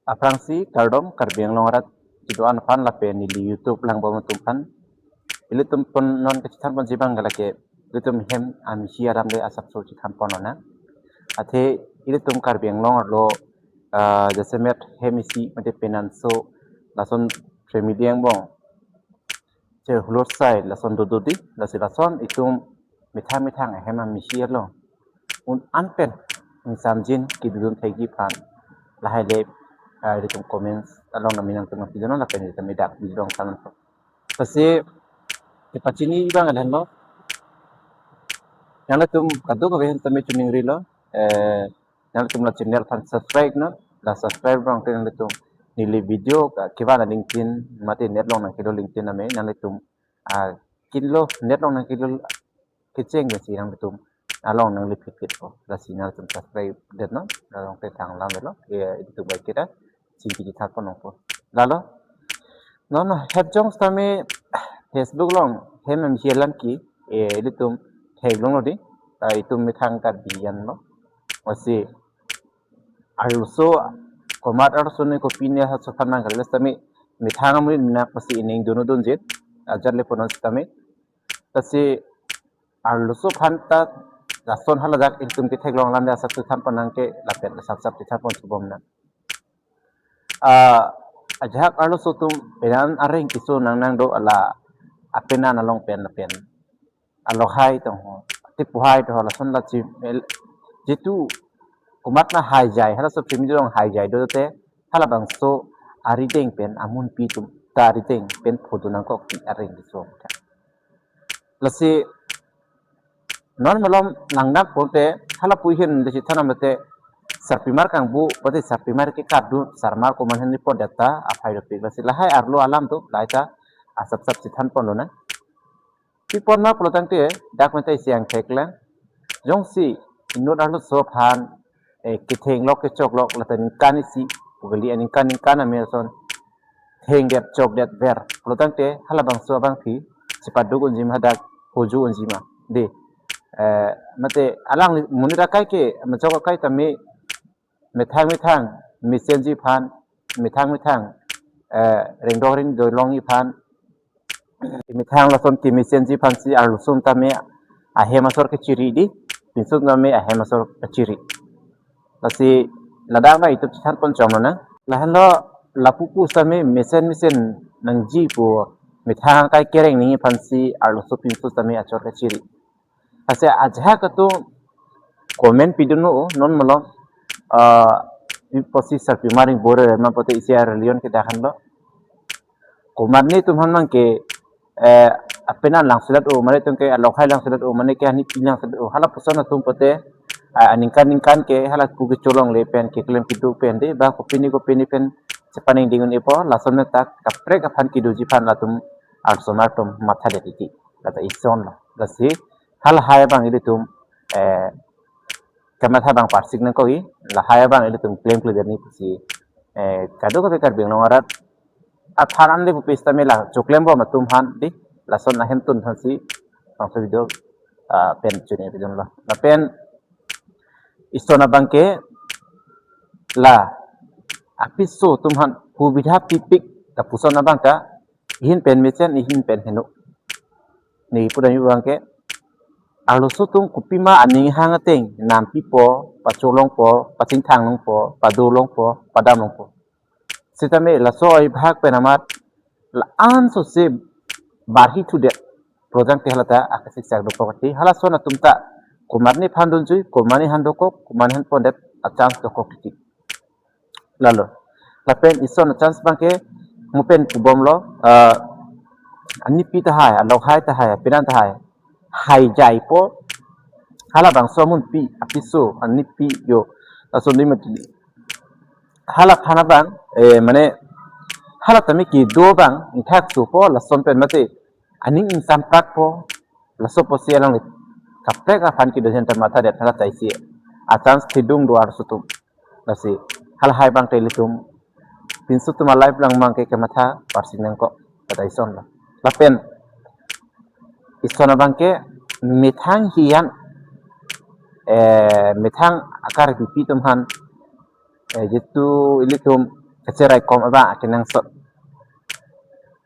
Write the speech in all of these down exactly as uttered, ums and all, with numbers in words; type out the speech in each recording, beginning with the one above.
Aphrangsi kardom Karbi Anglong arat kedo-an aphan lapen neli YouTube langbom atum aphan. Ilitum pon non kachethan ponji abang lake ilitum hem amisi alam le asapso chethan pon lonang. Athe ilitum Karbi Anglong arlo ah, jasemet hem isi mate penanso lason family angbong che hulor sai lason dodo di, lasi lason itum methang methang ahem amisi arlo un-an pen ingsamjin kedodun thekji aphan lahai le ah, ilitum comments along nangmi nangtum nangpidun lapen ilitum idak bidrong sanan. Lasi kepachini abang lahenlo. Nanglitum kadokave ahem tame chuning rilo. Eh, nanglitum la channel aphan subscribe non. La subscribe abang te nanglitum neli video ka kevan alingtin mate net along nangkelo alingtin tame nanglitum ah, kinlo net along nangkelo kecheng besi nanglitum along nangli phit phit ko. Lasi nanglitum subscribe det non. Along te thang lam lo. Eh, ilitum bai kita chingki chethan pon nangpo. Lalo non hep jong sitame Facebook along hem amisi alam ke eh, ilitum theklonglo di. Ah, itum methang Karbi anlo. Lasi arloso komat arloso ne kopine ha sothan nang kali sitame methang amonit menak pasi ining dunu dunjit. Ajat le pon non sitame. Lasi arloso aphan ta lason haladak ilitum ketheklong alam le asap chethan pon nang ke lapen asap sap chethan pon subom nang. Ah, ajahak arloso atum penan areng keso nang nang do ala apenan along pen lapen alokhai tong ho, tipuhai tong ho, lason lachi el, jitu komat na haijai, halaso pimi dong haijai do te, halabangso arideng pen amunpi atum ta arideng pen photo nangkok ti areng keso. Lasi non malom nangnak ponte hala puhin de chethan amate sarpimar kangbu pati sarpimar ke kadu sarmar koman hen ni pon data aphai dopik. Lasi lahai arlo alam tu lahai ta asap sap chethan pon lonang. Pi pon ma pulo tangte dak mate siang theklang. Jongsi inut arloso aphan eh, ketheng lok kechok lok lata ningkan isi pu kali, aningkan ningkan amen ason thengdet chokdet ver pulo tangte halabangso abangpi chepaduk unji ma hadak hoju unji ma de. Eh, mate alangli monit akai ke machok akai tame methang methang mesenji aphan, methang methang eh, ringdok ringdoi longji aphan, methang lason kemesenji aphansi arloso tame ahem asor kechiri di, pinso tame ahem asor kechiri. Lasi ladak na itum chethan pon chom lonang. Lahenlo lapu pu sitame mesen mesen nangji pu methang akai kereng nangji aphansi arloso pinso tame asor kechiri. Lasi ajahak atum comment pidun non malom ah, pi apotsi sarpimar ingbor ma pote isi arlion ke dak henlo. Komat netum aphan mang ke eh, apenan langselat o, mane atum ke alokhai langselat o, mane ke anipi langselat o, hala puson atum pote ah, aningkan ningkan ke hala pu kecholongle pen keklem kedo pen de ba kopine kopine pen chepaningding un-epo, lason ta kaprek aphan kedoji aphan latum arsomar atum mathadet titi. Lata isonlo. Lasi halahai abang ilitum eh, kamatha abang parsik nangkok-i, lahai abang ilitum klem klemdet ni pusi eh, kadokave Karbi Anglong arat aphan an le pupe sitame la choklembom atum aphan di, lason ahemtun aphansi bangso video ah, pen chuni video lo. Lapen ison abang ke la apiso atum aphan hubidha pipik lapuson abang ta ihin pen mesen ihin pen heno. Ne pudam abang ke arloso atum kopima aning hang ateng nampipo, pacholongpo, pachingthang longpo, pado longpo, padam longpo. Sitame laso oibhak pen amat la-an sose barhi thudet projang te halata akasik sak dokok ti halason atum ta komat nephan dunjui, komat nephan dokok, komat nephan pondet achance dokok ti. Lalo lapen ison achance abang ke mo pen pubomlo ah, anipi tahai, alokhai tahai, apenan tahai haijaipo, halabangso amunpi apiso anipi yo lason di mati. Hala aphan abang eh, mane hala tame kedo abang ingthak supo lason pen mate aning ingsamprakpo, laso apotsi alangli kaprek aphan kedo ahin ta mathadet hala ta isi achance thedung do arloso atum. Lasi halahai abang te ilitum pinso atum a-life lang abang ke kematha parsik nangkok, lata isonlo. Lapen ison abang ke methang hiyan eh, methang a-Karbipi atum aphan eh, jitu ilitum kacheraikom abang akenangsot.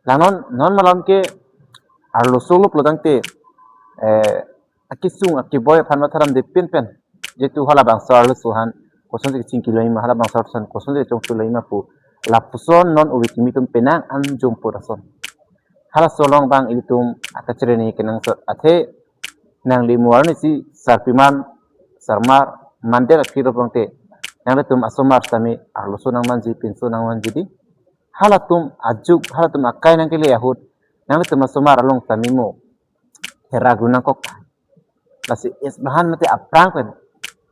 Langnon non malom ke arloso lo pulotangte, eh, akesung akeboi aphan matharam depin pen. Jehetu halabangso arloso aphan kosonsi kachingki longji ma, halabangso arloso aphan kosonsi kachongchu longji ma pu lapuson non ove kimi atum penang an jumpo ason. Halaso along abang ilitum akachere nangji kenangsot. Athe nangli mo arnisi sarpiman sarmar mandel akhir pulotangte nanglitum asomar tame arloso nangmanji, pinso nangmanji dei. Halatum ajuk, halatum akai nangkele ahut nanglitum asomar along tame mo herak ru nangkok. Lasi es bahan mate aphrang pen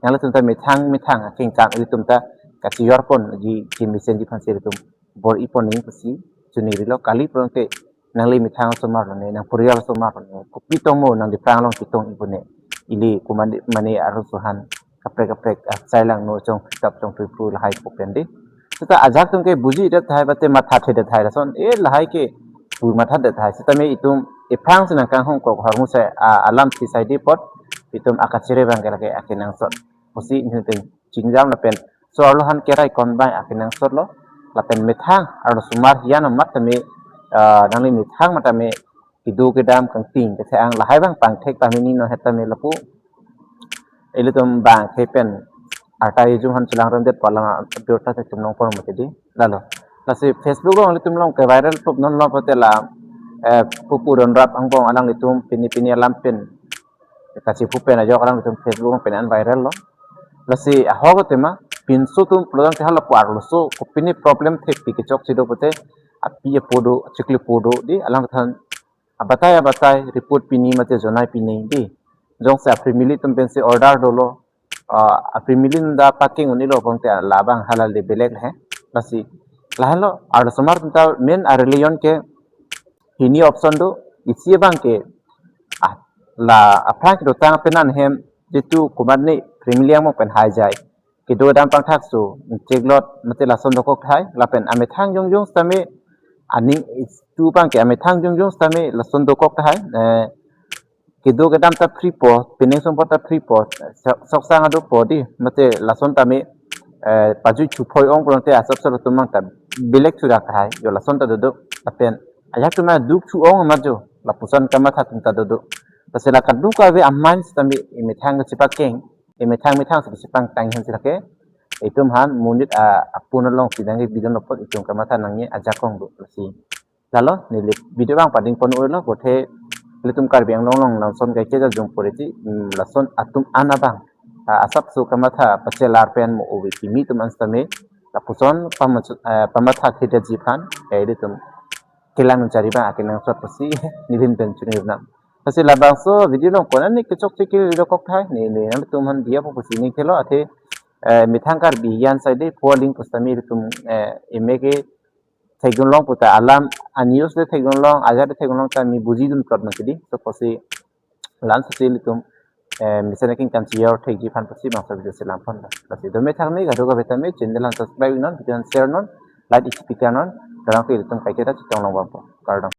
nanglitum ta methang methang akengkang ilitum ta kachiyorpon ji, kemesenji aphansi ilitum bor-ipon nangji pusi chunirilo. Kali pulotangte nangli methang asomar lone, nang porial asomar lone, kopi tong mo nangli aphrang along chetong-ipo ne, ili komat mane arloso aphan kaprek kaprek, ah, chai langno, chongtap chongthuiphu lahai pu pen dei. Seta ajak atum ke bujidet tahai, mate mathathedet tahai lason, eh, lahai ke pu mathadet tahai. Setame itum ephrangsi nangkanghongkok ahormu sai, ah, alam si saide apot itum akachere abang ke lake akenangsot pusi nelitum chingjam lapen so arlo aphan keraikom abang akenangsot lo. Lapen methang arlosomar hiyan amat tame, ah, nangli methang matame kedo kedam kangting kethang lahai abang pangthek pamini no het tame lapu ilitum bang the pen arta ejum aphan chelang remdet pu alam abirta theklong pon mati dei. Lalo, lasi Facebook along ilitum along ke viral pup non lo pute la, eh, pupu Donrap angbong alanglitum pini pini alam pen kachiphu pen ajok alanglitum Facebook along pen an viral lo. Lasi ahok tema pinso atum pulotangte halapu arloso kopine problem thekpi kechok si do pute api apo do, achiklo apo do dei, alangphan abatai abatai report pini mate jonai pini dei. Jongsi a-family atum pensi order dolo, ah, a-family atum ta pakeng un-elo pulotangte labang hala le belek he. Lasi lahenlo arlosomar atum ta main a-religion ke hini option do, isi abang ke, ah, la aphrang kedotang pen an hem jehetu komatne family angbong pen haijai kedo kedam pangthak so cheklot mate lason dokok tahai, lapen amethang jongjong setame aning istu abang ke amethang jongjong setame lason dokok tahai, eh, kedo kedam ta free po, pining sumpot ta free po, sok-, soksang ado po dei, mate lason tame, eh, pajui chuphoi ong pulotangte asap solo atum abang ta belek churak tahai, jo lason ta dodo, lapen ajak atum aduk chu ong amat jo, lapuson kamatha atum ta dodo. Lasi la kadokave aman setame emethang kachepakeng, emethang methang si kachepangtang aphansi lake itum aphan monit a, apun alongsi nangkebidun apot itum kamatha nangji ajakong do. Lasi lalo neli video abang padingpon unlo, bothe ilitum Karbi Anglong along lason kaike jajung poriti, mm, lason atum an abang, ah, asap so kamatha pachelar pen mo ove kimi atum an setame lapuson pama-, eh, pamatha thedetji aphan, eh, ilitum kelang chari abang akenangsot pusi nelihin pen chunirnam. Lasi labangso video along konane kechokche kiri dokok tahai, ne, ne nangtum aphan diya po pusi ning thelo. Athe, eh, methang Karbi hiyan saide pho aling pu setame ilitum, eh, eme ke thekdun long puta alam a-news le thekdun long, ajat le thekdun long ta mi bujidun plot mati dei. So pusi la-an si ilitum, eh, mesen akengkam chejor thekji aphan pusi bangso video chelang pon lo. Lasi dome thakme kadokave tame channel aphan subscribe non, video aphan share non, like isi pika non, dorang ke ilitum kaike ta chetong long abang po. Kardom.